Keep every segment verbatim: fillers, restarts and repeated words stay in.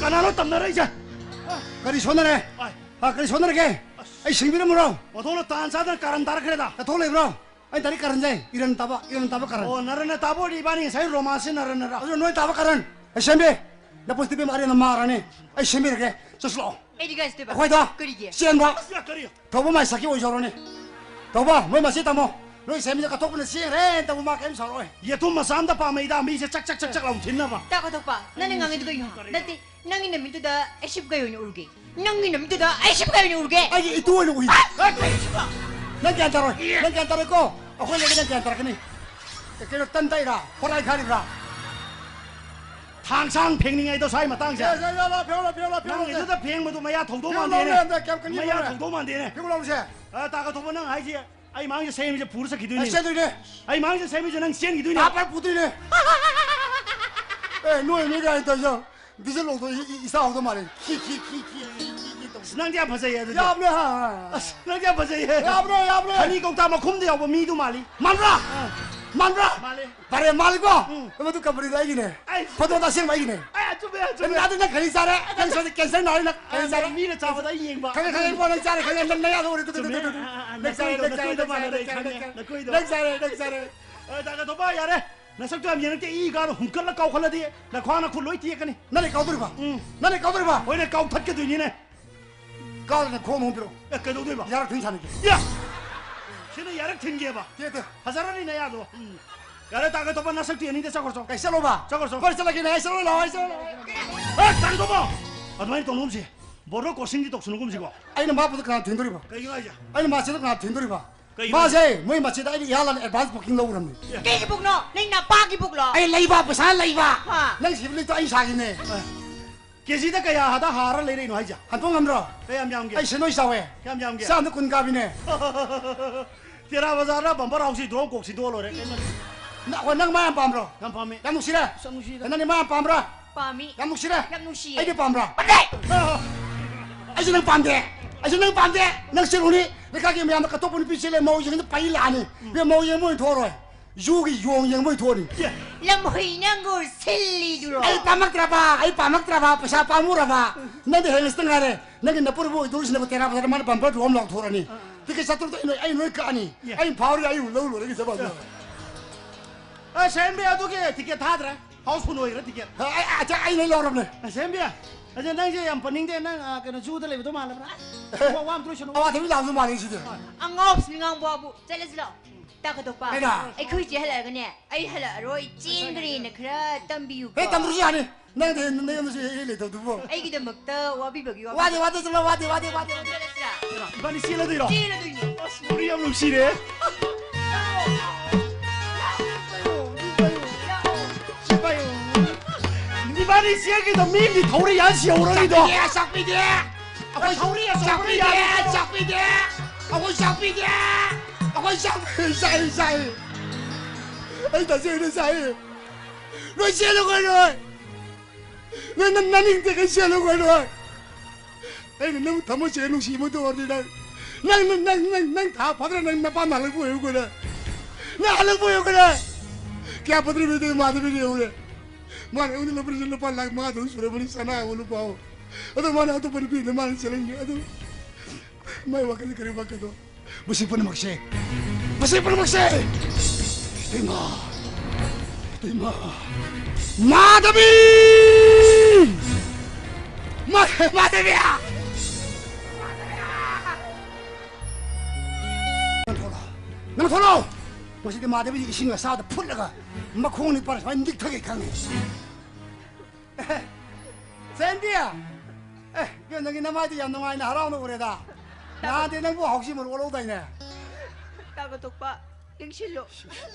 ꯀꯅꯥꯅꯣ ꯇꯝꯅꯔꯛꯏꯁꯦ? ꯀꯔꯤ ꯁꯣꯟꯅꯔꯦ? ꯑꯥꯏ꯫ ꯍꯥ, ꯀꯔꯤ ꯁꯣꯟꯅꯔꯒꯦ? ꯑꯁ꯫ ꯑꯩ ꯁꯦꯡꯕꯤꯔꯝꯃꯨꯔꯣ? ꯑꯣꯟꯊꯣꯛꯅ ꯇꯥꯟ ꯆꯥꯗꯅ ꯀꯥꯔꯟ ꯇꯥꯔꯛꯈ꯭ꯔꯦꯗ꯫ ꯅꯊꯧ ꯂꯩꯕ꯭ꯔꯣ? ꯑꯩ ꯇꯥꯔꯤ ꯀꯥꯔꯟꯁꯦ ꯏꯔꯟ ꯇꯥꯕ, ꯏꯔꯟ ꯇꯥꯕ ꯀꯥꯔꯟ꯫ ꯑꯣ, ꯅꯔꯟꯅ ꯇꯥꯕ ꯑꯣꯏꯔꯗꯤ ꯏꯕꯥꯅꯤ ꯉꯁꯥꯏ ꯔꯣꯃꯥꯟꯁꯁꯦ ꯅꯔꯟꯅꯔ? ꯑꯗꯨ ꯅꯣꯏ ꯇꯥꯕ ꯀꯥꯔꯟ꯫ ꯑꯩ ꯁꯦꯝꯕꯤ꯫ ꯅꯄꯨꯟꯁꯤꯗꯤ ꯏꯕꯦꯝꯃ ꯑꯔꯦꯝꯕ ꯃꯥꯔꯅꯤ꯫ ꯑꯩ ꯁꯦꯝꯕꯤꯔꯒꯦ꯫ ꯆꯠꯁꯤꯂꯥꯛꯑꯣ꯫ ꯑꯩꯗꯤ ꯀꯥꯏ ꯆꯠꯇꯣꯏꯕ? ꯑꯩꯈꯣꯏꯗ ꯀꯔꯤꯒꯤ? ꯆꯦꯟꯕ꯫ ꯌꯥ, ꯀꯔꯤ? ꯊꯧꯕ ꯃꯥꯏ ꯁꯛꯀꯤ ꯑꯣꯏꯖꯍꯧꯔꯅꯤ꯫ ꯊꯧꯕ, ꯃꯣꯏ ꯃꯁꯤ ꯇꯝꯃꯣ꯫ ꯅꯣꯏ ꯁꯦꯝꯕꯤꯗ ꯀꯠꯊꯣꯛꯄꯅ ꯆꯦꯟꯈ꯭ꯔꯦꯅ ꯇꯧꯕ ꯃꯥ ꯀꯔꯤꯝ ꯁꯥꯎꯔꯛꯑꯣꯏ꯫ ꯌꯦꯇꯨꯝ ꯃꯆꯥ ꯑꯝꯗ ꯄꯥꯝꯃꯩꯗ ꯃꯤꯁꯦ ꯆꯛ ꯆꯛ ꯆꯛ ꯆꯛ ꯂꯥꯎ ꯊꯤꯟꯅꯕ꯫ ꯇꯥ ꯀꯠꯊꯣꯛꯄ, ꯅꯪꯅ ꯉꯥꯡꯉꯤꯗꯨ ꯀꯩꯅꯣ? ꯀꯔꯤ? ꯅꯠꯇꯦ, ꯅꯪꯒꯤ ꯅꯃꯤꯠꯇꯨꯗ ꯑꯩ ꯁꯤꯕꯨ ꯀꯩ ꯑꯣꯏꯅ ꯎꯔꯒꯦ? ꯅꯪꯒꯤ ꯅꯃꯤꯠꯇꯨꯗ ꯑꯩ ꯁꯤꯕꯨ ꯀꯩ ꯑꯣꯏꯅ ꯎꯔꯒꯦ? ꯑꯩꯒꯤ ꯏꯇꯨ ꯑꯣꯏꯅ ꯎꯏ꯫ ꯑ, ꯀꯩ ꯁꯤꯕ? ꯅꯪ ꯒ꯭ꯌꯥꯟ ꯇꯥꯔꯣꯏ꯫ ꯅꯪ ꯒ꯭ꯌꯥꯟ ꯇꯥꯔꯣꯏꯀꯣ? ꯑꯩꯈꯣꯏ ꯂꯩꯔꯒ ꯅꯪ ꯒ꯭ꯌꯥꯟ ꯇꯥꯔꯛꯀꯅꯤ꯫ ꯀꯩꯅꯣ, ꯇꯟ ꯇꯛꯏꯔꯥ? ꯍꯣꯔꯥꯏ ꯈꯥꯔꯤꯕ꯭ꯔꯥ? ꯊꯥꯡꯁꯥꯡ ꯐꯦꯡꯅꯤꯡꯉꯩꯗꯣ ꯁ꯭ꯋꯥꯏ ꯃꯇꯥꯡꯁꯦ꯫ ꯌꯥ, ꯌꯥ, ꯌꯥ, ꯂꯥ, ꯐꯦꯡꯉꯣ, ꯂꯥ, ꯐꯦꯡꯉꯣ, ꯂꯥ, ꯐꯦꯡꯉꯣ, ꯅꯪ ꯂꯥ꯫ ꯑꯗꯨꯗ ꯐꯦꯡꯕꯗꯣ ꯃꯌꯥ ꯊꯧꯗꯧ ꯐꯦꯡꯉꯣ, ꯂꯥ, ꯃꯥꯟꯗꯦꯅꯦ꯫ ꯂꯥ, ꯀꯌꯥꯝ ꯀꯟꯅ ꯃꯌꯥ ꯐꯦꯡꯉꯣ, ꯂꯥ꯫ ꯊꯧꯗꯧ ꯃꯥꯟꯗꯦꯅꯦ꯫ ꯐꯦꯡꯉꯣ, ꯂꯥꯎꯁꯦ꯫ ꯑ, ꯇꯥ ꯀꯠꯊꯣꯛꯄ, ꯅꯪ ꯍꯥꯏꯁꯦ ꯑꯩ ꯃꯥꯡꯁꯦ ꯁꯦꯝꯃꯤꯁꯦ ꯄꯨꯔ ꯆꯠꯈꯤꯗꯣꯏꯅꯦ꯫ ꯑꯩ ꯆꯦꯟꯗꯣꯏꯅꯦ꯫ ꯑꯩ ꯃꯥꯡꯁꯦ ꯁꯦꯝꯃꯤꯁꯦ ꯅꯪ ꯆꯦꯟꯈꯤꯗꯣꯏꯅꯦ꯫ ꯇꯥ ꯄꯥꯏ ꯄꯨꯗꯣꯏꯅꯦ꯫ ꯑꯦ, ꯅꯣꯏ ꯃꯤ ꯀꯥꯏ ꯇꯧꯔꯤꯁꯦ? ꯗꯤꯖꯜ ꯂꯧꯊꯣꯛ ꯏ-, ꯏ-, ꯏꯁꯥ ꯍꯧꯗꯧ ꯃꯥꯜꯂꯦ꯫ ꯈꯤ, ꯈꯤ, ꯈꯤ, ꯈꯤ, ꯈꯤ, ꯈꯤ ꯇꯧ꯫ ꯑꯁ, ꯅꯪꯗꯤ ꯌꯥꯝ ꯐꯖꯩꯌꯦ ꯑꯗꯨꯗꯤ꯫ ꯌꯥꯕꯅꯦ, ꯍꯥ, ꯍꯥ꯫ ꯑꯁ, ꯅꯪꯗꯤ ꯌꯥꯝ ꯐꯖꯩꯌꯦ꯫ ꯌꯥꯕꯅꯦ, ꯌꯥꯕꯅꯦ꯫ ꯈꯅꯤ ꯀꯧꯇꯥ ꯃꯈꯨꯝꯗ ꯌꯥꯎꯕ ꯃꯤꯗꯨ ꯃꯥꯜꯂꯤ꯫ ꯃꯥꯟꯕ꯭ꯔꯥ? ꯑꯥ꯫ ꯃꯥꯟꯕ꯭ꯔꯥ? ꯃꯥꯜꯂꯦ꯫ ꯐꯔꯦ, ꯃꯥꯜꯂꯤꯀꯣ? ꯎꯝ꯫ ꯃꯗꯨ ꯀꯝꯄꯅꯤꯗꯣ ꯑꯩꯒꯤꯅꯦ꯫ ꯑꯩ ꯐꯣꯇꯣꯗ ꯑꯁꯦꯡꯕ ꯑꯩꯒꯤꯅꯦ꯫ ꯑꯦ, ꯆꯨꯝꯃꯦ, ꯆꯨꯝꯃꯦ꯫ ꯅꯪ ꯑꯗꯨ ꯅꯪ ꯈꯅꯤ ꯆꯥꯔꯦ꯫ ꯅꯪ ꯁꯣꯝꯗ ꯀꯦꯟꯁꯔ ꯅꯥꯔꯦ ꯅꯪ꯫ ꯈꯅꯤ ꯑꯥ, ꯆꯥꯔꯦ꯫ ꯃꯤꯅ ꯆꯥꯕꯗ ꯑꯩ ꯌꯦꯡꯕ꯫ ꯈꯪꯉꯦ, ꯈꯪꯉꯦ, ꯏꯕꯣ, ꯅꯪ ꯆꯥꯔꯦ, ꯈꯪꯉꯦ, ꯅꯪ ꯅꯌꯥꯗꯣ ꯎꯔꯦ꯫ ꯇꯨ, ꯇꯨ, ꯇꯨ, ꯆꯨꯝꯃꯦ꯫ ꯇꯨ, ꯇꯨ꯫ ꯑꯥ, ꯑꯥ, ꯑꯥ, ꯅꯪ ꯆꯥꯔꯦ, ꯅꯈꯣꯏꯗꯣ, ꯅꯪ ꯆꯥꯔꯦ, ꯅꯈꯣꯏꯗꯣ ꯅꯪ ꯆꯥꯔꯦ, ꯃꯥꯟꯅꯔꯦ, ꯅꯪ ꯆꯥꯔꯦ꯫ ꯈꯪꯉꯦ, ꯅꯈꯣꯏꯗꯣ꯫ ꯅꯪ ꯆꯥꯔꯦ, ꯅꯪ ꯆꯥꯔꯦ꯫ ꯑ, ꯇꯥ ꯀꯠꯊꯣꯛꯄ, ꯌꯥꯔꯦ꯫ ꯅꯁꯛꯇꯣ ꯌꯥꯝ ꯌꯦꯡꯉꯛꯇꯦ꯫ ꯏ ꯀꯥꯗꯣ ꯍꯨꯝꯀꯠꯂ ꯀꯥꯎꯈꯠꯂꯗꯤ ꯅꯈ꯭ꯋꯥ ꯅꯈꯨꯠ ꯂꯣꯏ ꯇꯦꯛꯀꯅꯤ꯫ ꯅꯪꯅ ꯀꯥꯎꯗꯣꯔꯤꯕ? ꯎꯝ꯫ ꯅꯪꯅ ꯀꯥꯎꯗꯣꯔꯤꯕ? ꯍꯣꯏꯅꯦ, ꯀꯥꯎꯊꯠꯀꯗꯣꯏꯅꯤꯅꯦ꯫ ꯀꯥꯎꯗꯅ ꯈꯣꯡ ꯑꯃ ꯄꯤꯔꯛꯑꯣ꯫ ꯑꯦ, ꯀꯩꯗꯧꯗꯣꯏꯕ? ꯌꯥꯔꯛ ꯊꯤꯟ ꯁꯥꯟꯅꯒꯦ꯫ ꯌꯥ! ꯁꯤꯅ ꯌꯥꯔꯛ ꯊꯤꯟꯒꯦꯕ? ꯇꯦ, ꯇꯦ꯫ ꯐꯖꯔꯅꯤ ꯅꯌꯥꯗꯣ꯫ ꯎꯝ꯫ ꯌꯥꯔꯦ, ꯇꯥ ꯀꯠꯊꯣꯛꯄ, ꯅꯁꯛꯇꯨ ꯌꯦꯡꯅꯤꯡꯗꯦ, ꯆꯠꯈ꯭ꯔꯣ ꯆꯣ꯫ ꯀꯩ ꯆꯠꯂꯣꯕ? ꯆꯠꯈ꯭ꯔꯣ ꯆꯣ꯫ ꯀꯣꯏ ꯆꯠꯂꯒꯦꯅꯦ, ꯑꯩ ꯆꯠꯂꯣ ꯂꯥꯛꯑꯣ, ꯑꯩ ꯆꯠꯂꯣ ꯂꯥꯛꯑꯣ꯫ ꯑꯦ, ꯇꯥ ꯀꯠꯊꯣꯛꯄ! ꯑꯗꯨꯃꯥꯏꯅ ꯇꯧꯅꯨꯒꯨꯝꯁꯤ꯫ ꯕꯣꯔꯗꯔ ꯀ꯭ꯔꯣꯁꯤꯡꯗꯤ ꯇꯧꯁꯅꯨꯒꯨꯝꯁꯤꯀꯣ꯫ ꯑꯩꯅ ꯃꯥ ꯄꯨꯗ ꯀꯅꯥ ꯊꯤꯟꯗꯣꯔꯤꯕ? ꯀꯩꯒꯤꯅꯣ ꯍꯥꯏꯁꯦ? ꯑꯩꯅ ꯃꯥ ꯆꯦꯗ ꯀꯅꯥ ꯊꯤꯟꯗꯣꯔꯤꯕ? ꯀꯩꯒꯤꯅꯣ? ꯃꯥꯁꯦ ꯃꯣꯏ ꯃꯆꯦꯗ ꯑꯩꯅ ꯏꯍꯥꯟ ꯍꯥꯟꯅ advance booking ꯂꯧꯔꯝꯅꯤ꯫ ꯀꯩꯒꯤ bookꯅꯣ? ꯅꯪ ꯅꯄꯥꯒꯤ bookꯂꯣ? ꯑꯩ ꯂꯩꯕ, ꯄꯩꯁꯥ ꯂꯩꯕ꯫ ꯍꯥ꯫ ꯅꯪ ꯁꯤꯕ ꯂꯤꯛꯇꯣ ꯑꯩ ꯁꯥꯒꯤꯅꯦ꯫ ꯑ, ꯀꯦꯖꯤꯗ ꯀꯌꯥꯗ ꯍꯥꯔ ꯂꯩꯔꯛꯏꯅꯣ ꯍꯥꯏꯁꯦ? ꯍꯟꯗꯣꯛ ꯉꯝꯗ꯭ꯔꯣ? ꯀꯌꯥꯝ ꯌꯥꯝꯒꯦ? ꯑꯩ ꯁꯦꯟꯗꯣꯏ ꯆꯥꯎꯋꯦ꯫ ꯀꯌꯥꯝ ꯌꯥꯝꯒꯦ? ꯆꯥꯝꯗ ꯀꯨꯟ ꯀꯥꯕꯤꯅꯦ꯫ ꯇꯦꯔꯥ ꯕꯖꯥꯔꯗ bumper house ꯁꯤꯗꯣꯛꯑ ꯀꯣꯛ ꯁꯤꯗꯣꯛꯑ ꯂꯣꯏꯔꯦ꯫ ꯀꯩꯅꯣ? ꯅ-, ꯑꯣ, ꯅꯪ ꯃꯥ ꯌꯥꯝ ꯄꯥꯝꯕ꯭ꯔꯣ? ꯌꯥꯝ ꯄꯥꯝꯃꯤ꯫ ꯌꯥꯝ ꯅꯨꯡꯁꯤꯔꯦ? ꯑꯁ, ꯌꯥꯝ ꯅꯨꯡꯁꯤꯗ꯫ ꯅꯪꯗꯤ ꯃꯥ ꯌꯥꯝ ꯄꯥꯝꯕ꯭ꯔꯥ? ꯄꯥꯝꯃꯤ꯫ ꯌꯥꯝ ꯅꯨꯡꯁꯤꯔꯦ? ꯌꯥꯝ ꯅꯨꯡꯁꯤꯌꯦ꯫ ꯑꯩꯗꯤ ꯄꯥꯝꯕ꯭ꯔꯥ? ꯄꯥꯝꯗꯦ! ꯑꯩꯁꯨ ꯅꯪ ꯄꯥꯝꯗꯦ꯫ ꯑꯩꯁꯨ ꯅꯪ ꯄꯥꯝꯗꯦ꯫ ꯅꯪ ꯆꯦꯜꯂꯨꯅꯤ꯫ ꯂꯩꯀꯥꯏꯒꯤ ꯃꯌꯥꯝꯅ ꯀꯠꯊꯣꯛꯄ ꯅꯨꯄꯤ ꯆꯦꯜꯂꯦ, ꯃꯧ ꯌꯦꯡꯉꯗꯤ ꯄꯥꯏ ꯂꯥꯛꯑꯅꯤ꯫ ꯎꯝ꯫ ꯏꯕꯦꯝꯃ, ꯃꯧ ꯌꯦꯡꯕ ꯑꯣꯏꯅ ꯊꯣꯛꯑꯔꯣꯏ꯫ ꯖꯨꯒꯤ ꯌꯣꯡ ꯌꯦꯡꯕ ꯑꯣꯏ ꯊꯣꯛꯑꯅꯤ꯫ ꯂꯝꯍꯨꯏ ꯅꯪꯒꯨ ꯁꯤꯜꯂꯤꯗꯨꯔꯣ? ꯑꯩ ꯄꯥꯝꯃꯛꯇ꯭ꯔꯕ, ꯑꯩ ꯄꯥꯝꯃꯛꯇ꯭ꯔꯕ, ꯄꯩꯁꯥ ꯄꯥꯝꯃꯨꯔꯕ꯫ ꯅꯪꯗꯤ ꯍꯌꯦꯡ ꯉꯁꯤꯇ ꯉꯥꯏꯔꯦ꯫ ꯅꯪꯒꯤ ꯅꯄꯨꯔꯨꯕ ꯑꯣꯏꯗꯧꯔꯤꯁꯤꯅꯕꯨ ꯇꯦꯔꯥ ꯕꯖꯥꯔꯗ ꯃꯥꯅ ꯕꯝꯄꯔ ꯗ꯭ꯔꯣ ꯑꯃ ꯂꯥꯎꯊꯣꯔꯅꯤ꯫ ꯑꯥ꯫ ꯇꯤꯀꯦꯠ ꯆꯥꯇ꯭ꯔꯨꯛꯇ ꯑꯩ ꯅꯣꯏ, ꯑꯩ ꯅꯣꯏ ꯀꯛꯑꯅꯤ꯫ ꯌꯥ꯫ ꯑꯩꯅ ꯐꯥꯎꯔꯗꯤ ꯑꯩ ꯂꯧ ꯂꯣꯏꯔꯦ ꯀꯩꯗꯧꯕ? ꯑ, ꯁꯦꯝꯕꯤ, ꯑꯗꯨꯒꯤ ꯇꯤꯀꯦꯠ ꯊꯥꯗ꯭ꯔꯦ꯫ ꯍꯥꯎꯁꯐꯨꯜ ꯑꯣꯏꯈ꯭ꯔꯦ ꯇꯤꯀꯦꯠ꯫ ꯑ, ꯑꯩ, ꯑ, ꯑꯩ ꯂꯣꯏ ꯂꯧꯔꯕꯅꯦ꯫ ꯑ, ꯁꯦꯝꯕꯤ, ꯑꯗ ꯅꯪꯁꯦ ꯌꯥꯝ ꯄꯟꯅꯤꯡꯗꯦ꯫ ꯅꯪ, ꯑ, ꯀꯩꯅꯣ, ꯖꯨꯗ ꯂꯩꯕꯗꯣ ꯃꯥꯜꯂꯕ꯭ꯔꯥ? ꯋꯥ, ꯋꯥ ꯑꯃ ꯇꯣꯏꯁꯅꯨ꯫ ꯑꯋꯥꯊꯕꯤ ꯂꯥꯎꯕꯗꯣ ꯃꯥꯜꯂꯦ ꯁꯤꯗꯤ꯫ ꯑꯉꯥꯎꯕꯁꯤ ꯉꯥꯡꯕ ꯋꯥꯕꯨ꯫ ꯆꯠꯂꯁꯤ ꯂꯥꯛꯑꯣ꯫ ꯇꯥ ꯀꯗꯣꯛꯄ꯫ ꯀꯩꯗ? ꯑꯩꯈꯣꯏ ꯆꯦ ꯍꯜꯂꯛꯑꯒꯅꯦ, ꯑꯩ ꯍꯜꯂꯛꯑꯔꯣꯏ, ꯆꯦꯟꯈ꯭ꯔꯦꯅ ꯈꯔ ꯇꯝꯕꯤꯌꯨꯀꯣ꯫ ꯍꯦ, ꯇꯝꯗ꯭ꯔꯁꯨ ꯌꯥꯅꯤ꯫ ꯅꯪꯗꯤ ꯅꯪ ꯅꯁꯨ ꯍꯦꯛ ꯍꯦꯛ ꯂꯩꯇꯕꯗꯨꯕꯨ꯫ ꯑꯩꯒꯤꯗꯃꯛꯇ ꯋꯥꯕꯤꯕꯒꯤ ꯋꯥ ꯋꯥꯗꯦ, ꯋꯥꯗꯦ, ꯆꯠꯂꯣ, ꯋꯥꯗꯦ, ꯋꯥꯗꯦ, ꯋꯥꯗꯦ, ꯋꯥꯗꯦ꯫ ꯏꯕꯥꯅꯤ ꯆꯦꯜꯂꯗꯣꯏꯔꯣ? ꯆꯦꯜꯂꯗꯣꯏꯅꯦ꯫ ꯑꯁ, ꯋꯥꯔꯤ ꯌꯥꯝ ꯅꯨꯡꯁꯤꯔꯦ꯫ ꯆꯦꯜꯂꯣ꯫ ꯏꯕꯥꯅꯤ ꯆꯦꯟꯈꯤꯗ ꯃꯤ ꯑꯃꯗꯤ ꯊꯧꯔꯤ ꯌꯥꯟ ꯁꯤꯍꯧꯔꯅꯤꯗꯣ꯫ ꯆꯥꯛꯄꯤꯗꯦ, ꯆꯥꯛꯄꯤꯗꯦ꯫ ꯑꯩꯈꯣꯏ ꯊꯧꯔꯤ ꯑꯆꯧꯕ ꯆꯥꯛꯄꯤꯗꯦ, ꯌꯥꯜꯂꯦ꯫ ꯆꯥꯛꯄꯤꯗꯦ꯫ ꯑꯩꯈꯣꯏ ꯆꯥꯛꯄꯤꯗꯦ꯫ ꯑꯩꯈꯣꯏ ꯆꯥꯛ-, ꯆꯥꯛꯑꯦ, ꯆꯥꯛꯑꯦ꯫ ꯑꯩ ꯇꯁꯦꯡꯅ ꯆꯥꯛꯑꯦ꯫ ꯅꯣꯏ ꯆꯦꯜꯂꯨ ꯀꯩꯅꯣ꯫ ꯅꯣꯏ ꯅ-, ꯅꯅꯤꯡ ꯇꯦꯛꯀꯩ ꯆꯦꯜꯂꯨ ꯀꯩꯅꯣ꯫ ꯑꯩꯅ ꯅꯪ ꯊꯃꯣꯏ ꯁꯦꯡꯅ ꯅꯨꯡꯁꯤꯕ ꯑꯣꯏꯔꯗꯤ ꯅꯪ, ꯅꯪ, ꯅꯪ, ꯅꯪ, ꯅꯪ ꯊꯥ ꯐꯥꯗ꯭ꯔꯥ ꯅꯪ ꯅꯄꯥꯝꯗ ꯍꯜꯂꯛꯄ ꯑꯣꯏꯌꯨ ꯀꯩꯅꯣ꯫ ꯅꯪ ꯍꯜꯂꯛꯄ ꯑꯣꯏꯌꯨ ꯀꯩꯅꯣ꯫ ꯀꯌꯥ ꯐꯠꯇ꯭ꯔꯤꯕ ꯏꯃꯥꯟꯅꯕꯤꯅ ꯌꯦꯡꯉꯨꯅꯦ꯫ ꯃꯥꯅ ꯑꯩꯉꯣꯟꯗ ꯂꯨꯄꯥ ꯂꯤꯁꯤꯡ, ꯂꯨꯄꯥ ꯂꯥꯈ ꯃꯉꯥ ꯇꯔꯨꯛ ꯁꯨꯔꯕꯅꯤ ꯁꯅꯥ ꯑꯃ ꯂꯨꯄꯥ ꯑꯃ꯫ ꯑꯗꯣ ꯃꯥꯅ ꯑꯇꯣꯞꯄ ꯅꯨꯄꯤꯗ ꯃꯥꯅ ꯆꯦꯜꯍꯟꯒꯦ꯫ ꯑꯗꯨ ꯃꯥꯏ ꯋꯥꯈꯜꯗ ꯀꯔꯤ ꯋꯥꯈꯜꯅꯣ? ꯃꯁꯤ ꯄꯨꯝꯅꯃꯛꯁꯦ, ꯃꯁꯤ ꯄꯨꯝꯅꯃꯛꯁꯦ ꯏꯃꯥ, ꯏꯃꯥ, ꯃꯥꯙꯕꯤ! ꯃꯥ-, ꯃꯥꯙꯕꯤ! ꯅꯪ ꯊꯣꯛꯂꯛꯑꯣ! ꯅꯪ ꯊꯣꯛꯂꯛꯑꯣ! ꯃꯁꯤꯗꯤ ꯃꯥꯙꯕꯤꯁꯤ ꯏꯁꯤꯡ ꯑꯁꯥꯕꯗ ꯐꯨꯠꯂꯒ ꯃꯈꯣꯡ ꯅꯤꯄꯥꯟ ꯁꯨꯃꯥꯏꯅ ꯅꯤꯛꯊꯒꯦ ꯈꯪꯉꯤ꯫ ꯁꯦꯟꯗꯤ! ꯑꯦ, ꯏꯕꯦꯝ, ꯅꯪꯒꯤ ꯅꯃꯥꯏꯗꯤ ꯌꯥꯝ ꯅꯨꯡꯉꯥꯏꯅ ꯍꯔꯥꯎꯅ ꯎꯔꯦꯗ꯫ ꯅꯍꯥꯟꯗꯤ ꯅꯪꯕꯨ ꯍꯥꯎꯁꯤ ꯃꯔꯨ ꯑꯣꯜꯍꯧꯗꯥꯏꯅꯦ? ꯇꯥꯒ ꯇꯣꯛꯄ, ꯌꯦꯡꯁꯤꯜꯂꯨ꯫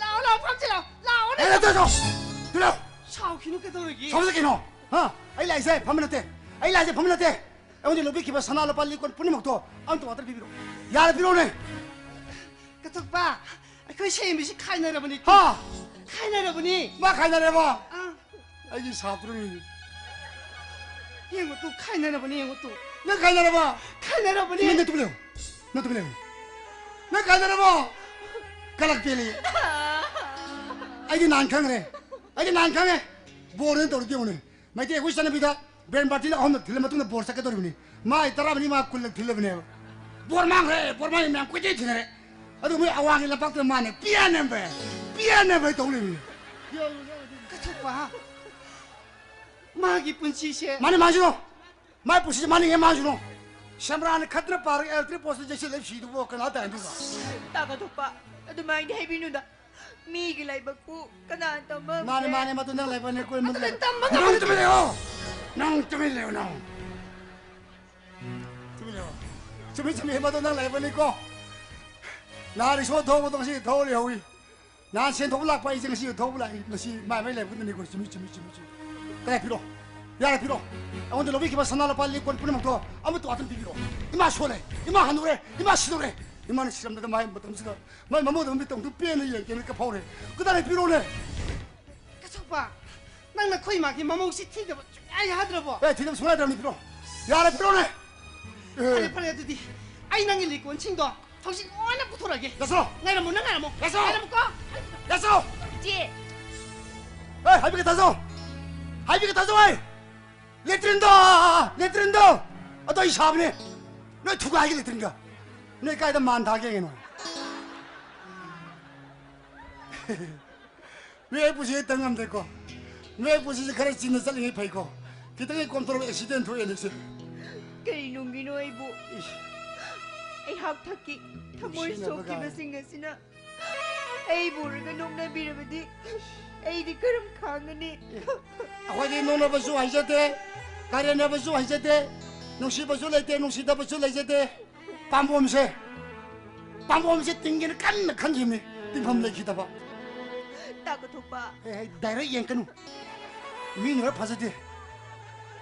ꯂꯥꯛꯑꯣ, ꯂꯥꯛꯑꯣ, ꯐꯝꯁꯤ ꯂꯥꯛꯑꯣ, ꯂꯥꯛꯑꯣꯅꯦ꯫ ꯑꯦ, ꯅꯠꯇꯦ, ꯅꯠꯇꯦ, ꯅꯠꯇꯦ꯫ ꯁꯤꯂꯥꯎ꯫ ꯁꯥꯎꯈꯤꯅꯨ ꯀꯩꯗꯧꯔꯒꯦ? ꯁꯥꯎꯕꯁꯦ ꯀꯩꯅꯣ? ꯍꯥ? ꯑꯩ ꯂꯥꯛꯏꯁꯦ ꯐꯝꯕ ꯅꯠꯇꯦ꯫ ꯑꯩ ꯂꯥꯛꯏꯁꯦ ꯐꯝꯕ ꯅꯠꯇꯦ꯫ ꯑꯩꯉꯣꯟꯗ ꯂꯧꯕꯤꯈꯤꯕ ꯁꯅꯥ ꯂꯨꯄꯥ ꯂꯤꯛ ꯀꯣꯟ ꯄꯨꯝꯅꯃꯛꯇꯣ ꯑꯝꯇ ꯋꯥꯇꯔ ꯄꯤꯕꯤꯔꯛꯑꯣ꯫ ꯌꯥꯔꯦ, ꯄꯤꯔꯛꯑꯣꯅꯦ꯫ ꯀꯇꯣꯛꯄ, ꯑꯩꯈꯣꯏ ꯁꯦꯝꯕꯤꯁꯤ ꯈꯥꯏꯅꯔꯕꯅꯤ꯫ ꯍꯥ? ꯈꯥꯏꯅꯔꯕꯅꯤ꯫ ꯃꯥ ꯈꯥꯏꯅꯔꯦꯕ? ꯑꯥ꯫ ꯑꯩꯒꯤ ꯁꯥꯇ꯭ꯔꯅꯤ꯫ ꯌꯦꯡꯉꯨ ꯇꯨ, ꯈꯥꯏꯅꯔꯕꯅꯤ, ꯌꯦꯡꯉꯨ ꯇꯨ꯫ ꯅꯪ ꯈꯥꯏꯅꯔꯕ? ꯈꯥꯏꯅꯔꯕꯅꯤ꯫ ꯅꯪ ꯅꯇꯨ ꯂꯩꯌꯨ꯫ ꯅꯇꯨ ꯂꯩꯌꯨ꯫ ꯅꯪ ꯈꯥꯏꯅꯔꯕ? ꯀꯂꯛ ꯄꯦꯜꯂꯤ꯫ ꯑꯩꯗꯤ ꯅꯍꯥꯟ ꯈꯪꯈ꯭ꯔꯦ꯫ ꯑꯩꯗꯤ ꯅꯍꯥꯟ ꯈꯪꯉꯦ꯫ ꯕꯣꯔꯅ ꯇꯧꯔꯤꯗꯤ ꯌꯦꯡꯉꯨꯅꯦ꯫ ꯃꯩꯇꯩ ꯑꯩꯈꯣꯏ ꯆꯠꯅꯕꯤꯗ ꯕꯦꯟ ꯕꯥꯔꯇꯤꯟ ꯑꯍꯨꯝꯂꯛ ꯊꯤꯜꯂ ꯃꯇꯨꯡꯗ ꯕꯣꯔ ꯆꯠꯀꯗꯧꯔꯤꯕꯅꯤ꯫ ꯃꯥꯏ ꯇꯔꯥꯃꯔꯤ ꯃꯥ ꯀꯨꯟꯂꯛ ꯊꯤꯜꯂꯕꯅꯦꯕ꯫ ꯕꯣꯔ ꯃꯥꯡꯈ꯭ꯔꯦ, ꯕꯣꯔ ꯃꯥꯡꯈ꯭ꯔꯦ, ꯃꯌꯥꯝ ꯀꯣꯏꯆꯦꯟ ꯊꯤꯅꯔꯦ꯫ ꯑꯗꯨ ꯃꯣꯏ ꯑꯋꯥꯡꯒꯤ ꯂꯝꯄꯥꯛꯇ ꯃꯥꯅ ꯄꯤꯌꯥꯅꯦꯝꯕ, ꯄꯤꯌꯥꯅꯦꯝꯕ ꯇꯧ ꯂꯩꯕꯅꯤ꯫ ꯀꯠꯊꯣꯛꯄ, ꯃꯥꯒꯤ ꯄꯨꯟꯁꯤꯁꯦ꯫ ꯃꯥꯅꯦ, ꯃꯥꯡꯁꯤꯅꯣ꯫ ꯃꯥꯏ ꯄꯨꯟꯁꯤꯁꯦ ꯃꯥꯅ ꯍꯦꯟ ꯃꯥꯡꯁꯤꯅꯣ꯫ ꯁꯦꯝꯕ꯭ꯔꯥꯅ ꯈꯠꯇꯅ ꯄꯥꯔꯒ electric post ꯌꯩꯁꯤꯜꯂ ꯁꯤꯗꯨꯕꯨ ꯀꯅꯥ ꯇꯥꯏꯅꯗꯣꯏꯕ? ꯇꯥ ꯀꯠꯊꯣꯛꯄ, ꯑꯗꯨꯃꯥꯏꯅꯗꯤ ꯍꯥꯏꯕꯤꯅꯨꯗ꯫ ꯃꯤꯒꯤ ꯂꯥꯏꯕꯛꯄꯨ ꯀꯅꯥ ꯇꯝꯕ ꯃꯥꯅꯦ, ꯉꯝꯒꯦ? ꯃꯥꯅꯦ, ꯃꯗꯨ ꯅꯪ ꯂꯥꯏꯕꯛꯅꯤ, ꯀꯣꯏ ꯃꯗꯨ ꯃꯗꯨ ꯇꯝꯕ ꯅꯪ ꯉꯝꯗꯦ꯫ ꯇꯨꯃꯤꯟ ꯂꯩꯌꯣ꯫ ꯅꯪ ꯇꯨꯃꯤꯟ ꯂꯩꯌꯣ, ꯅꯪ꯫ ꯇꯨꯃꯤꯟ ꯂꯩꯌꯣ꯫ ꯆꯨꯝꯃꯤ, ꯆꯨꯝꯃꯤ, ꯃꯗꯨ ꯅꯪ ꯂꯥꯏꯕꯛꯅꯤꯀꯣ꯫ ꯅꯍꯥꯟ ꯏꯁꯣꯔ ꯊꯧꯕꯗꯣ ꯉꯁꯤ ꯊꯧ ꯂꯩꯍꯧꯏ꯫ ꯅꯍꯥꯟ ꯁꯦꯟ ꯊꯧꯕ ꯂꯥꯛꯄ ꯑꯩꯁꯦ ꯉꯁꯤ ꯊꯧꯕ ꯂꯥꯛꯏ꯫ ꯉꯁꯤ ꯃꯥꯏ ꯃꯥꯏ ꯂꯥꯏꯕꯛꯅꯅꯤꯀꯣ꯫ ꯆꯨꯝꯃꯤ, ꯆꯨꯝꯃꯤ, ꯆꯨꯝꯃꯤ, ꯆꯨꯝꯃꯤ꯫ ꯀꯗꯥꯏ ꯄꯤꯔꯣ? ꯌꯥꯔꯦ, ꯄꯤꯔꯣ꯫ ꯑꯩꯉꯣꯟꯗ ꯂꯧꯕꯤꯈꯤꯕ ꯁꯅꯥ ꯂꯨꯄꯥ ꯂꯤꯛ ꯀꯣꯟ ꯄꯨꯝꯅꯃꯛꯇꯣ ꯑꯃꯠꯇ ꯋꯥꯠꯇꯅ ꯄꯤꯕꯤꯔꯣ꯫ ꯏꯃꯥ ꯁꯣꯜꯂꯦ, ꯏꯃꯥ ꯍꯟꯅꯨꯔꯦ, ꯏꯃꯥ ꯁꯤꯗꯧꯔꯦ꯫ ꯏꯃꯥꯅ ꯁꯤꯔꯝꯗꯗ ꯃꯥꯏ ꯃꯇꯝꯁꯤꯗ ꯃꯥꯏ ꯃꯃꯧꯗ ꯃꯃꯤꯠ ꯇꯧꯗꯨ ꯄꯦꯟꯅ ꯌꯦꯡꯒꯦꯅ ꯀꯞꯐꯧꯔꯦ꯫ ꯀꯗꯥꯏꯗ ꯄꯤꯔꯣꯅꯦ? ꯀꯆꯧꯕ, ꯅꯪ ꯅꯈꯣꯏ ꯏꯃꯥꯒꯤ ꯃꯃꯧꯁꯤ ꯊꯤꯗꯕ ꯁꯨꯡꯌꯥ ꯌꯥꯗ꯭ꯔꯕꯣ? ꯑꯦ, ꯊꯤꯗꯕ ꯁꯨꯡꯌꯥ ꯌꯥꯗ꯭ꯔꯕꯅꯤ, ꯄꯤꯔꯣ꯫ ꯌꯥꯔꯦ, ꯄꯤꯔꯣꯅꯦ꯫ ꯑꯦ꯫ ꯐꯔꯦ, ꯐꯔꯦ, ꯑꯗꯨꯗꯤ ꯑꯩ ꯅꯪꯒꯤ ꯂꯤꯛꯀꯣꯟꯁꯤꯡꯗꯣ ꯍꯧꯖꯤꯛ ꯂꯣꯏꯅ ꯄꯨꯊꯣꯔꯛꯑꯒꯦ꯫ ꯂꯥꯛꯁꯣ꯫ ꯉꯥꯏꯔꯝꯃꯣ, ꯅꯪ ꯉꯥꯏꯔꯝꯃꯣ꯫ ꯂꯥꯛꯁꯣ꯫ ꯉꯥꯏꯔꯝꯃꯨꯀꯣ꯫ ꯂꯥꯛꯁꯣ꯫ ꯏꯆꯦ꯫ ꯑꯦ, ꯍꯥꯏꯕꯤꯒꯦ ꯇꯥꯖꯧ꯫ ꯍꯥꯏꯕꯤꯒꯦ ꯇꯥꯖꯧ ꯑꯩ꯫ ꯂꯦꯇ꯭ꯔꯤꯟꯗꯣ! ꯂꯦꯇ꯭ꯔꯤꯟꯗꯣ! ꯑꯗꯣ ꯑꯩ ꯁꯥꯕꯅꯦ꯫ ꯅꯣꯏ ꯊꯨꯒꯥꯏꯒꯦ ꯂꯦꯇ꯭ꯔꯤꯟꯒ꯫ ꯅꯣꯏ ꯀꯥꯏꯗ ꯃꯥꯟ ꯊꯥꯒꯦ ꯌꯦꯡꯉꯣ꯫ ꯃꯤ ꯑꯩ ꯄꯨꯟꯁꯤ ꯇꯝ ꯉꯝꯗꯦꯀꯣ꯫ ꯃꯤ ꯑꯩ ꯄꯨꯟꯁꯤꯁꯦ ꯈꯔ ꯆꯤꯟꯅ ꯆꯠꯂꯤꯉꯩ ꯐꯩꯀꯣ꯫ ꯈꯤꯇꯪ ꯍꯦꯛ ꯀꯣꯝꯊꯣꯔꯛꯄ accident ꯊꯣꯛꯑꯦꯅꯦ ꯁꯦ꯫ ꯀꯔꯤ ꯅꯨꯡꯒꯤꯅꯣ ꯑꯩꯕꯨ? ꯏꯁ꯫ ꯑꯩꯍꯥꯛ ꯊꯛꯀꯤ ꯊꯃꯣꯏ ꯅꯨꯡꯁꯤꯅꯕ ꯁꯣꯛꯈꯤꯕꯁꯤꯡ ꯑꯁꯤꯅ ꯑꯩꯕꯨ ꯎꯔꯒ ꯅꯣꯛꯅꯕꯤꯔꯕꯗꯤ ꯑꯩꯗꯤ ꯀꯔꯝ ꯈꯥꯡꯒꯅꯤ? ꯑꯩꯈꯣꯏꯗꯤ ꯅꯣꯛꯅꯕꯁꯨ ꯍꯩꯖꯗꯦ, ꯀꯔꯦꯝꯅꯕꯁꯨ ꯍꯩꯖꯗꯦ, ꯅꯨꯡꯁꯤꯕꯁꯨ ꯂꯩꯇꯦ, ꯅꯨꯡꯁꯤꯗꯕꯁꯨ ꯂꯩꯖꯗꯦ꯫ ꯄꯥꯝꯕꯣꯝꯁꯦ, ꯄꯥꯝꯕꯣꯝꯁꯦ ꯇꯤꯡꯒꯦꯅ ꯀꯟꯅ ꯈꯟꯈꯤꯕꯅꯤ, ꯇꯤꯡꯐꯝ ꯂꯩꯈꯤꯗꯕ꯫ ꯇꯥ ꯀꯠꯊꯣꯛꯄ꯫ ꯑꯦ, ꯑꯩ direct ꯌꯦꯡꯀꯅꯨ꯫ ꯃꯤꯅ ꯂꯣꯏ ꯐꯖꯗꯦ꯫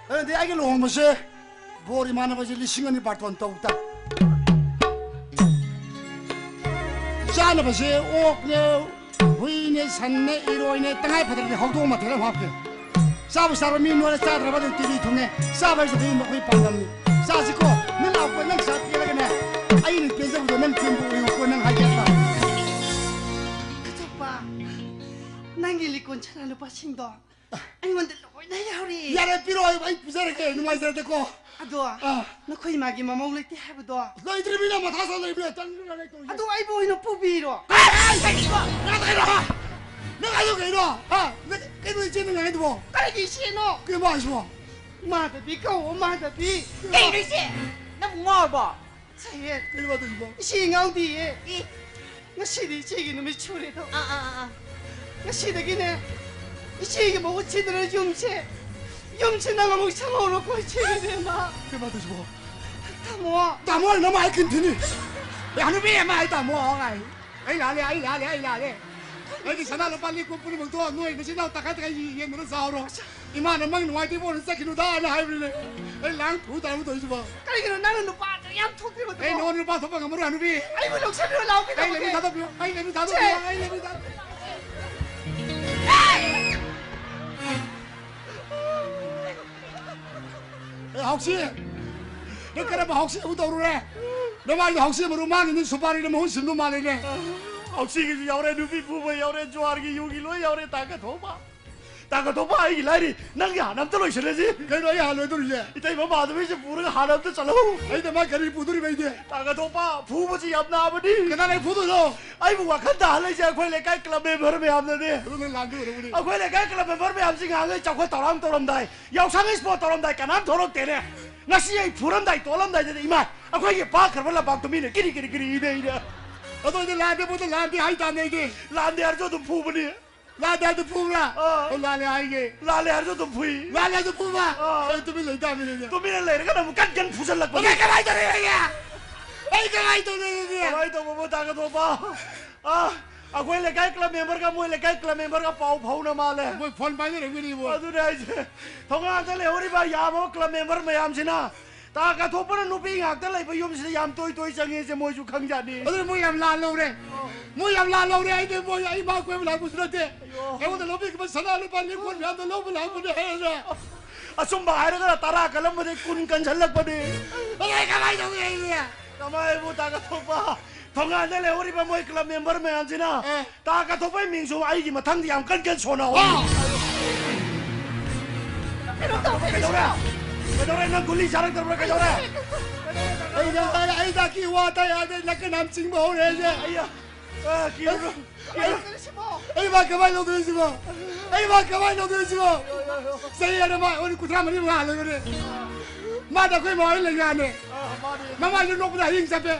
ꯑꯗꯨꯗꯤ ꯑꯩꯒꯤ ꯂꯨꯍꯣꯡꯕꯁꯦ ꯕꯣꯔ ꯏꯃꯥꯟꯅꯕꯁꯦ ꯂꯤꯁꯤꯡ ꯑꯅꯤ ꯕꯥꯔꯇꯣꯟ ꯇꯧ ꯇꯥ꯫ ꯆꯥꯅꯕꯁꯦ ꯑꯣꯛꯅꯦ, ꯍꯨꯏꯅꯦ, ꯁꯟꯅꯦ, ꯏꯔꯣꯏꯅꯦ, ꯇꯉꯥꯏ ꯐꯗ꯭ꯔꯗꯤ ꯍꯧꯗꯣꯡ ꯃꯊꯦꯜ ꯑꯃ ꯍꯥꯞꯀꯦ꯫ ꯆꯥꯕ ꯆꯥꯕ ꯃꯤ ꯅꯣꯏꯔ ꯆꯥꯗ꯭ꯔꯕ ꯑꯗꯨꯝ ꯇꯤꯚꯤ ꯊꯨꯡꯉꯦ꯫ ꯆꯥꯕ ꯍꯥꯏꯁꯤꯗꯤ ꯃꯈꯣꯏ ꯄꯥꯟꯗꯝꯅꯤ꯫ ꯆꯥꯁꯤꯀꯣ, ꯅꯪ ꯂꯥꯛꯄ ꯅꯪ ꯆꯥ ꯄꯤꯔꯒꯅꯦ, ꯑꯩꯅ ꯄꯦꯟꯖꯕꯗꯣ ꯅꯪ ꯄꯦꯟꯕ ꯑꯣꯏꯌꯨꯀꯣ, ꯅꯪ ꯍꯥꯏꯒꯦ ꯍꯥꯏꯕ꯫ ꯀꯆꯧꯕ, ꯅꯪꯒꯤ ꯂꯤꯛꯀꯣꯟ ꯁꯅꯥ ꯂꯨꯄꯥꯁꯤꯡꯗꯣ ꯑꯩꯉꯣꯟꯗ ꯂꯣꯏꯅ ꯌꯥꯎꯔꯤ꯫ ꯌꯥꯔꯦ, ꯄꯤꯔꯛꯑꯣ, ꯑꯩ, ꯑꯩ ꯄꯤꯖꯔꯒꯦ, ꯅꯨꯡꯉꯥꯏꯖꯔꯦꯗꯀꯣ꯫ ꯑꯗꯣ ꯑꯥ꯫ ꯅꯈꯣꯏ ꯏꯃꯥꯒꯤ ꯃꯃꯧ ꯂꯩꯇꯦ ꯍꯥꯏꯕꯗꯣ? ꯂꯩꯇ꯭ꯔꯤꯕꯅꯤꯅ ꯃꯊꯥ ꯁꯥ ꯂꯩꯕꯅꯦ, ꯇꯟꯗꯅ ꯂꯩ ꯇꯧꯔꯤꯁꯦ꯫ ꯑꯗꯣ ꯑꯩꯕꯨ ꯑꯣꯏꯅ ꯄꯨꯕꯤꯔꯣ꯫ ꯑꯦ, ꯑꯦ, ꯀꯩꯅꯣ? ꯅꯪ ꯀꯩꯅꯣ? ꯅꯪ ꯍꯥꯏꯗꯣ ꯀꯩꯅꯣ? ꯍꯥ? ꯅꯪ ꯀꯩꯅꯣ ꯏꯆꯦꯅ ꯉꯥꯡꯉꯤꯗꯨꯕꯣ? ꯀꯔꯤꯒꯤ ꯏꯆꯦꯅꯣ? ꯀꯩꯅꯣ ꯍꯥꯏꯁꯤꯕꯣ? ꯃꯥꯙꯕꯤ ꯀꯧ, ꯃꯥꯙꯕꯤ꯫ ꯀꯩꯅꯣ ꯏꯆꯦ? ꯅꯪ ꯉꯥꯎꯔꯕꯣ? ꯁꯍꯦꯠ꯫ ꯀꯩꯅꯣ ꯃꯥꯙꯕꯤꯕꯣ? ꯏꯆꯦ ꯉꯥꯎꯗꯤꯌꯦ꯫ ꯏ꯫ ꯉꯁꯤꯗꯤ ꯏꯆꯦꯒꯤ ꯅꯨꯃꯤꯠ ꯁꯨꯔꯦꯗꯣ꯫ ꯑꯥ, ꯑꯥ, ꯑꯥ, ꯑꯥ꯫ ꯉꯁꯤꯗꯒꯤꯅꯦ ꯏꯆꯦꯒꯤ ꯃꯍꯨꯠ ꯁꯤꯗꯅ ꯌꯨꯝꯁꯦ, ꯌꯨꯝꯁꯦ ꯅꯪ ꯑꯃꯨꯛ ꯁꯪꯍꯧꯔꯣꯀꯣ ꯏꯆꯦꯒꯤ ꯏꯕꯦꯝꯃ꯫ ꯀꯩꯅꯣ ꯃꯥꯙꯕꯤꯕꯣ? ꯇꯥꯃꯣ꯫ ꯇꯥꯃꯣ ꯍꯥꯏꯅ ꯅꯃꯥꯏ ꯀꯤꯟꯊꯤꯅꯤ꯫ ꯑꯦ, ꯍꯅꯨꯕꯤ ꯑꯃ ꯍꯥꯏ ꯇꯥꯃꯣ ꯍꯥꯏ꯫ ꯑꯩ ꯂꯥꯜꯂꯦ, ꯑꯩ ꯂꯥꯜꯂꯦ, ꯑꯩ ꯂꯥꯜꯂꯦ꯫ ꯑꯩꯒꯤ ꯁꯅꯥ ꯂꯨꯄꯥ ꯂꯤꯛ ꯀꯨꯝ ꯄꯨꯝꯅꯃꯛꯇꯣ ꯅꯣꯏ ꯅꯆꯤꯟ ꯅꯅꯥꯎ ꯇꯪꯈꯥꯏ ꯇꯪꯈꯥꯏ ꯌꯦꯟꯗꯨꯅ ꯆꯥꯎꯔꯣ꯫ ꯏꯃꯥꯅ ꯃꯪ ꯅꯨꯡꯉꯥꯏꯇꯦ ꯏꯕꯣꯅ ꯆꯠꯈꯤꯅꯨꯗꯅ ꯍꯥꯏꯕꯅꯤꯅꯦ꯫ ꯑꯩ ꯂꯥꯡ ꯊꯨ ꯇꯥꯔꯕ ꯇꯧꯔꯤꯁꯤꯕꯣ꯫ ꯀꯔꯤꯒꯤꯅꯣ ꯅꯪꯅ ꯅꯨꯄꯥꯗꯣ ꯌꯥꯝ ꯊꯣꯛꯇ꯭ꯔꯤꯕꯗꯨꯕꯣ? ꯑꯩ ꯅꯉꯣꯟꯗ ꯅꯨꯄꯥ ꯊꯣꯛꯄ ꯉꯝꯃꯔꯣꯏ ꯍꯅꯨꯕꯤ꯫ ꯑꯩꯕꯨ ꯂꯧꯁꯤꯟꯕꯤꯔꯣ ꯂꯥꯎ ꯑꯩ ꯂꯩꯃꯤ ꯀꯩꯗꯧꯔꯒꯦ? ꯊꯥꯗꯣꯛꯄꯤꯌꯣ, ꯑꯩ ꯂꯩꯃꯤ ꯊꯥꯗꯣꯛꯄꯤꯌꯣ, ꯁꯦ꯫ ꯑꯩ ꯂꯩꯃꯤ ꯊꯥꯗꯣꯛꯄꯤꯌꯣ꯫ ꯑꯦ, ꯍꯥꯎꯁꯤ! ꯅꯪ ꯀꯔꯝꯕ ꯍꯥꯎꯁꯤ ꯑꯃꯨꯛ ꯇꯧꯔꯨꯔꯦ? ꯅꯃꯥꯏꯗꯣ ꯍꯥꯎꯁꯤ ꯃꯔꯨ ꯃꯥꯡꯉꯤꯅꯤ, ꯁꯨꯄꯥꯔꯤꯅ ꯃꯍꯨꯠ ꯁꯤꯟꯕ ꯃꯥꯜꯂꯦꯅꯦ꯫ ꯍꯥꯎꯁꯤꯒꯤꯁꯨ ꯌꯥꯎꯔꯦ, ꯅꯨꯄꯤ ꯐꯨꯕ ꯌꯥꯎꯔꯦ, ꯖꯨꯋꯥꯔꯒꯤ ꯌꯨꯒꯤ ꯂꯣꯏ ꯌꯥꯎꯔꯦ, ꯇꯥꯡꯒ ꯊꯣꯛꯄ꯫ ꯇꯥꯡꯒ ꯊꯣꯛꯄ ꯑꯩꯒꯤ ꯂꯥꯏꯔꯤ, ꯅꯪꯒꯤ ꯍꯥꯟꯅ ꯑꯝꯇ ꯂꯣꯏꯁꯤꯜꯂꯁꯤ꯫ ꯀꯩꯅꯣ ꯑꯩ ꯍꯥꯟꯅ ꯂꯣꯏꯗꯣꯔꯤꯁꯦ? ꯏꯇꯩꯃ ꯃꯥꯙꯕꯤꯁꯦ ꯄꯨꯔꯒ ꯍꯥꯟꯅ ꯑꯝꯇ ꯆꯠꯂꯧ꯫ ꯑꯩꯅ ꯃꯥ ꯀꯔꯤ ꯄꯨꯗꯣꯔꯤꯕ ꯑꯩꯗꯤ? ꯇꯥꯡꯒ ꯊꯣꯛꯄ, ꯐꯨꯕꯁꯤ ꯌꯥꯝ ꯅꯥꯕꯅꯤ꯫ ꯀꯅꯥꯅ ꯑꯩ ꯐꯨꯗꯣꯏꯅꯣ? ꯑꯩꯕꯨ ꯋꯥꯈꯜ ꯇꯥꯍꯜꯂꯤꯁꯦ ꯑꯩꯈꯣꯏ ꯂꯩꯀꯥꯏ ꯀ꯭ꯂꯕ ꯃꯦꯝꯕꯔ ꯃꯌꯥꯝꯅꯅꯦ꯫ ꯑꯗꯨ ꯅꯪ ꯂꯥꯟꯗꯣꯏ ꯑꯣꯏꯔꯝꯒꯅꯤ꯫ ꯑꯩꯈꯣꯏ ꯂꯩꯀꯥꯏ ꯀ꯭ꯂꯕ ꯃꯦꯝꯕꯔ ꯃꯌꯥꯝꯁꯤ ꯉꯍꯥꯟꯈꯩ ꯆꯥꯎꯈꯠ ꯊꯧꯔꯥꯡ ꯇꯧꯔꯝꯗꯥꯏ, ꯌꯥꯎꯁꯪ ꯏꯁꯄꯣꯔꯠ ꯇꯧꯔꯝꯗꯥꯏ ꯀꯅꯥꯝ ꯊꯣꯛꯂꯛꯇꯦꯅꯦ꯫ ꯉꯁꯤ ꯑꯩ ꯐꯨꯔꯝꯗꯥꯏ ꯇꯣꯠꯂꯝꯗꯥꯏꯗꯗꯤ ꯏꯃꯥ, ꯑꯩꯈꯣꯏꯒꯤ ꯄꯥꯛꯈ꯭ꯔꯕ ꯂꯝꯄꯥꯛꯇꯣ ꯃꯤꯅ ꯀꯤꯔꯤ ꯀꯤꯔꯤ ꯀꯤꯔꯤ ꯏꯅꯩꯅꯦ꯫ ꯑꯗꯣ ꯑꯩꯗꯤ ꯂꯥꯟꯗꯦ ꯄꯣꯠꯇꯣ ꯂꯥꯟꯗꯦ ꯍꯥꯏꯇꯥꯅꯦ ꯑꯩꯗꯤ꯫ ꯂꯥꯟꯗꯦ ꯍꯥꯏꯔꯁꯨ ꯑꯗꯨꯝ ꯐꯨꯕꯅꯤ꯫ ꯂꯥꯟꯗꯦ ꯍꯥꯏꯔꯁꯨ ꯐꯨꯕ꯭ꯔꯥ? ꯑꯥ꯫ ꯑꯣ, ꯂꯥꯜꯂꯦ ꯍꯥꯏꯒꯦ꯫ ꯂꯥꯜꯂꯦ ꯍꯥꯏꯔꯁꯨ ꯑꯗꯨꯝ ꯐꯨꯏ꯫ ꯂꯥꯜꯂꯦ ꯍꯥꯏꯔꯁꯨ ꯐꯨꯕ? ꯑꯥ꯫ ꯑꯩ ꯇꯨꯃꯤꯟ ꯂꯩ ꯇꯥꯕꯅꯤꯅꯦ꯫ ꯇꯨꯃꯤꯟꯅ ꯂꯩꯔꯒꯅ ꯑꯃꯨꯛ ꯀꯟ ꯀꯟ ꯐꯨꯖꯜꯂꯛꯄꯅꯤ꯫ ꯑꯗꯩ ꯀꯃꯥꯏꯅ ꯇꯧꯔꯤ ꯑꯩꯗꯤ? ꯑꯩ ꯀꯃꯥꯏꯅ ꯇꯧꯗꯣꯏꯅꯣ ꯑꯗꯨꯗꯤ? ꯀꯃꯥꯏꯅ ꯇꯧꯕꯕꯨ ꯇꯥꯡꯒ ꯊꯣꯛꯄ? ꯑꯥ, ꯑꯩꯈꯣꯏ ꯂꯩꯀꯥꯏ ꯀ꯭ꯂꯕ ꯃꯦꯝꯕꯔꯒ ꯃꯣꯏ ꯂꯩꯀꯥꯏ ꯀ꯭ꯂꯕ ꯃꯦꯝꯕꯔꯒ ꯄꯥꯎ ꯐꯥꯎꯅ ꯃꯥꯜꯂꯦ꯫ ꯃꯣꯏ ꯐꯣꯟ ꯄꯥꯏꯅꯔꯝꯒꯅꯤ ꯃꯣꯏ꯫ ꯑꯗꯨꯅꯦ ꯍꯥꯏꯁꯦ꯫ ꯊꯣꯡꯒꯥꯟꯗ ꯂꯩꯍꯧꯔꯤꯕ ꯌꯥꯝꯃꯕ ꯀ꯭ꯂꯕ ꯃꯦꯝꯕꯔ ꯃꯌꯥꯝꯁꯤꯅ ꯇꯥꯡꯒ ꯊꯣꯛꯄꯅ ꯅꯨꯄꯤ ꯉꯥꯛꯇ ꯂꯩꯕ ꯌꯨꯝꯁꯤꯗ ꯌꯥꯝ ꯇꯣꯏ ꯇꯣꯏ ꯆꯪꯉꯦꯁꯦ ꯃꯣꯏꯁꯨ ꯈꯪꯖꯥꯠꯅꯤ꯫ ꯑꯗꯨꯅ ꯃꯣꯏ ꯌꯥꯝ ꯂꯥꯜ ꯂꯧꯔꯦ꯫ ꯃꯣꯏ ꯌꯥꯝ ꯂꯥꯜ ꯂꯧꯔꯦ꯫ ꯑꯩꯗꯤ ꯃꯣꯏ ꯑꯩ ꯃꯥ ꯀꯣꯏꯕ ꯂꯥꯛꯄꯁꯨ ꯅꯠꯇꯦ꯫ ꯑꯌꯣ꯫ ꯑꯩꯉꯣꯟꯗ ꯂꯧꯕꯤꯈꯤꯕ ꯁꯅꯥ ꯂꯨꯄꯥ ꯂꯤꯛ ꯀꯣꯟ ꯃꯌꯥꯝꯗꯣ ꯂꯧꯕ ꯂꯥꯛꯄꯅꯦ ꯍꯥꯏꯔꯒ꯫ ꯑꯆꯨꯝꯕ ꯍꯥꯏꯔꯒꯅ ꯇꯔꯥ ꯀꯜꯂꯝꯕꯗꯩ ꯀꯨꯟ ꯀꯟꯁꯜꯂꯛꯄꯅꯦ꯫ ꯑꯗꯨ ꯑꯩ ꯀꯃꯥꯏꯅ ꯇꯧꯅꯤ ꯑꯩꯗꯤ? ꯀꯃꯥꯏꯕꯨ ꯇꯥꯡꯒ ꯊꯣꯛꯄ? ꯊꯣꯡꯒꯥꯟꯗ ꯂꯩꯍꯧꯔꯤꯕ ꯃꯣꯏ club member ꯃꯌꯥꯝꯁꯤꯅ ꯑꯦ꯫ ꯇꯥ ꯀꯥꯊꯣꯛꯄꯩ ꯃꯤꯡꯁꯨ ꯑꯩꯒꯤ ꯃꯊꯪꯗꯤ ꯌꯥꯝ ꯀꯟ ꯀꯟ ꯁꯣꯟꯅꯍꯧ꯫ ꯑꯥ꯫ ꯀꯩꯅꯣ ꯇꯧꯕ ꯀꯩꯗꯧꯔꯦ? ꯀꯩꯗꯧꯔꯦ? ꯅꯪ ꯒꯨꯂꯤ ꯆꯥꯔꯛꯇꯕ꯭ꯔꯥ? ꯀꯩꯗꯧꯔꯦ? ꯑꯩ ꯅꯪ ꯍꯥꯏꯔꯦ, ꯑꯩ ꯗꯥꯛꯀꯤ ꯋꯥ ꯇꯥꯏ ꯌꯥꯗꯦ, ꯅꯪ ꯀꯅꯥꯝ ꯆꯤꯡꯕ ꯍꯧꯔꯦ ꯑꯩꯁꯦ꯫ ꯑꯩꯌꯥ, ꯑ, ꯀꯤꯔꯨꯅꯨ, ꯀꯤꯔꯨꯅꯨ꯫ ꯑꯩ ꯃꯥ ꯀꯃꯥꯏꯅ ꯂꯧꯗꯣꯏꯅꯣ ꯁꯤꯕꯣ? ꯑꯩ ꯃꯥ ꯀꯃꯥꯏꯅ ꯂꯧꯗꯣꯏꯅꯣ ꯁꯤꯕꯣ? ꯆꯍꯤ ꯑꯃ ꯑꯣꯏꯅ ꯀꯨꯟꯊ꯭ꯔꯥ ꯃꯔꯤ ꯃꯉꯥ ꯍꯜꯂꯒꯅꯦ꯫ ꯃꯥꯗ ꯑꯩꯈꯣꯏ ꯃꯥ ꯍꯣꯏ ꯂꯩꯉꯥꯅꯦ꯫ ꯃꯃꯥꯏꯁꯨ ꯅꯣꯛꯄꯗ ꯍꯌꯤꯡ ꯆꯠꯄꯦ꯫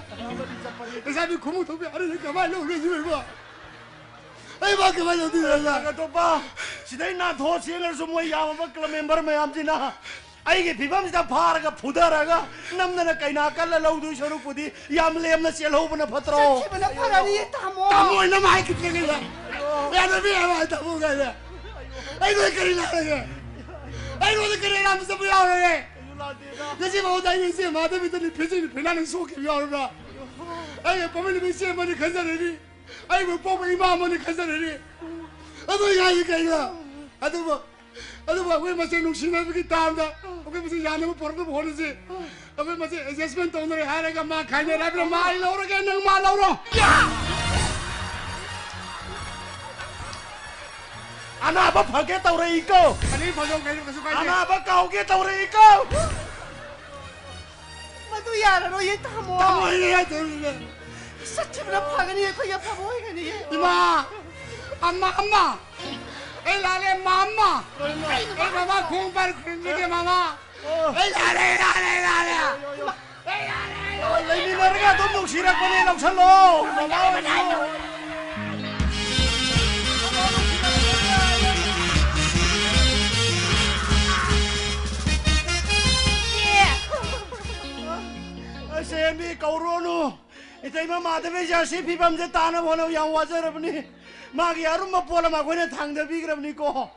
ꯂꯩꯁꯥꯕꯤ ꯈꯨꯃꯨꯛ ꯊꯣꯛꯄꯤ ꯑꯗꯨꯗꯤ ꯀꯃꯥꯏꯅ ꯂꯧꯗꯣꯏꯅꯣ ꯁꯤꯕꯣ? ꯑꯩ ꯃꯥ ꯀꯃꯥꯏꯅ ꯂꯧꯗꯣꯏꯅꯣ? ꯑꯇꯣꯞꯄ ꯁꯤꯗꯩ ꯅꯥꯟꯊꯣꯛꯑ ꯆꯦꯟꯈ꯭ꯔꯁꯨ ꯃꯣꯏ ꯌꯥꯝꯃꯕ club member ꯃꯌꯥꯝꯁꯤꯅ ꯑꯩꯒꯤ ꯐꯤꯕꯝꯁꯤꯗ ꯐꯥꯔꯒ ꯐꯨꯊꯔꯒ ꯅꯝꯗꯅ ꯀꯩꯅꯥ ꯀꯜꯂ ꯂꯧꯗꯣꯏ ꯁꯔꯨꯛꯄꯨꯗꯤ ꯌꯥꯝ ꯂꯦꯝꯅ ꯆꯦꯜꯍꯧꯕꯅ ꯐꯠꯇ꯭ꯔꯣ? ꯆꯠꯈꯤꯕꯅ ꯐꯔꯅꯤ, ꯇꯥꯃꯣ꯫ ꯇꯥꯃꯣ ꯍꯣꯏꯅ ꯑꯃ ꯍꯥꯏꯈꯤꯕꯅꯦ ꯀꯩꯅꯣ꯫ ꯌꯥꯗꯕꯤ ꯍꯥꯏꯕ ꯇꯥꯃꯣ ꯀꯥꯏꯅ꯫ ꯑꯩꯉꯣꯟꯗ ꯀꯔꯤ ꯂꯥꯛꯂꯒꯦ? ꯑꯩꯉꯣꯟꯗ ꯀꯔꯤ ꯂꯥꯟꯕ ꯆꯠꯄ ꯌꯥꯎꯔꯒꯦ? ꯉꯁꯤ ꯐꯥꯎꯗ ꯑꯩꯅ ꯏꯆꯦ ꯃꯥꯙꯕꯤꯗꯅꯤ ꯐꯤꯖꯤꯅꯤ ꯐꯤꯅꯥꯅ ꯁꯣꯛꯈꯤꯕ ꯌꯥꯎꯔꯕ꯭ꯔꯥ? ꯑꯩꯒ ꯄꯣꯛꯃꯤꯟꯅꯕ ꯏꯆꯦ ꯑꯃꯅꯤ ꯈꯟꯖꯔꯅꯤ꯫ ꯑꯩꯕꯨ ꯄꯣꯛꯄ ꯏꯃꯥ ꯑꯃꯅꯤ ꯈꯟꯖꯔꯅꯤ꯫ ꯑꯗꯨ ꯌꯥꯏ ꯀꯩꯅꯣ? ꯑꯗꯨꯕꯨ ꯑꯗꯨꯕꯨ ꯑꯩꯈꯣꯏ ꯃꯁꯦꯟ ꯅꯨꯡꯁꯤꯅꯕꯒꯤ ꯇꯥꯝꯗ ꯑꯩꯈꯣꯏ ꯃꯁꯦꯟ ꯌꯥꯅꯕ ꯄꯨꯔꯛꯅꯕ ꯍꯣꯠꯅꯁꯤ꯫ ꯑꯩꯈꯣꯏ ꯃꯁꯦꯟ adjustment ꯇꯧꯅꯔꯦ ꯍꯥꯏꯔꯒ ꯃꯥ ꯈꯥꯏꯅꯔꯦ ꯍꯥꯏꯕꯅ ꯃꯥ ꯑꯩ ꯂꯧꯔꯒꯦ, ꯅꯪ ꯃꯥ ꯂꯧꯔꯣ꯫ ꯑꯅꯥꯕ ꯐꯒꯦ ꯇꯧꯔꯛꯏꯀꯣ꯫ ꯑꯅꯤ ꯐꯖꯧ ꯀꯩꯅꯣ, ꯀꯩꯁꯨ ꯀꯥꯏꯗꯦ꯫ ꯑꯅꯥꯕ ꯀꯥꯎꯒꯦ ꯇꯧꯔꯛꯏꯀꯣ꯫ ꯃꯗꯨ ꯌꯥꯔꯔꯣꯏꯌꯦ, ꯇꯥꯃꯣ꯫ ꯇꯥꯃꯣ, ꯑꯩꯅ ꯌꯥꯗꯧꯔꯤꯅꯦ꯫ ꯆꯠꯈꯤꯕꯅ ꯐꯒꯅꯤ, ꯑꯩꯈꯣꯏꯒꯤ ꯑꯐꯕ ꯑꯣꯏꯒꯅꯤꯌꯦ꯫ ꯏꯃꯥ! ꯑꯝꯃ, ꯑꯝꯃ! ꯑꯩ ꯂꯥꯜꯂꯦ, ꯃꯥ, ꯑꯝꯃ! ꯑꯩ ꯃꯃꯥ ꯈꯣꯡ ꯄꯥꯏꯔ ꯈꯨꯔꯨꯝꯖꯒꯦ, ꯃꯃꯥ! ꯑꯩ ꯂꯥꯜꯂꯦ, ꯑꯩ ꯂꯥꯜꯂꯦ, ꯑꯩ ꯂꯥꯜꯂꯦ! ꯑꯩ ꯂꯥꯜꯂꯦ, ꯑꯩ ꯂꯥꯜꯂꯦ! ꯂꯩꯃꯤꯟꯅꯔꯒ ꯑꯗꯨꯝ ꯅꯨꯡꯁꯤꯔꯛꯄꯅꯦ, ꯂꯧꯁꯜꯂꯣ! ꯃꯃꯥ ꯑꯣꯏꯔꯁꯨ! ꯑꯁ, ꯑꯦꯝꯕꯤ, ꯀꯧꯔꯨꯔꯅꯨ꯫ ꯏꯇꯩꯃ ꯃꯥꯙꯕꯤꯁꯦ ꯑꯁꯤ ꯐꯤꯕꯝꯁꯦ ꯇꯥꯅꯕ ꯍꯣꯠꯅꯕ ꯌꯥꯝ ꯋꯥꯖꯔꯕꯅꯤ꯫ ꯃꯥꯒꯤ ꯑꯔꯨꯝꯕ ꯄꯣꯠ ꯑꯃ ꯑꯩꯈꯣꯏꯅ ꯊꯥꯡꯗꯕꯤꯈ꯭ꯔꯕꯅꯤꯀꯣ꯫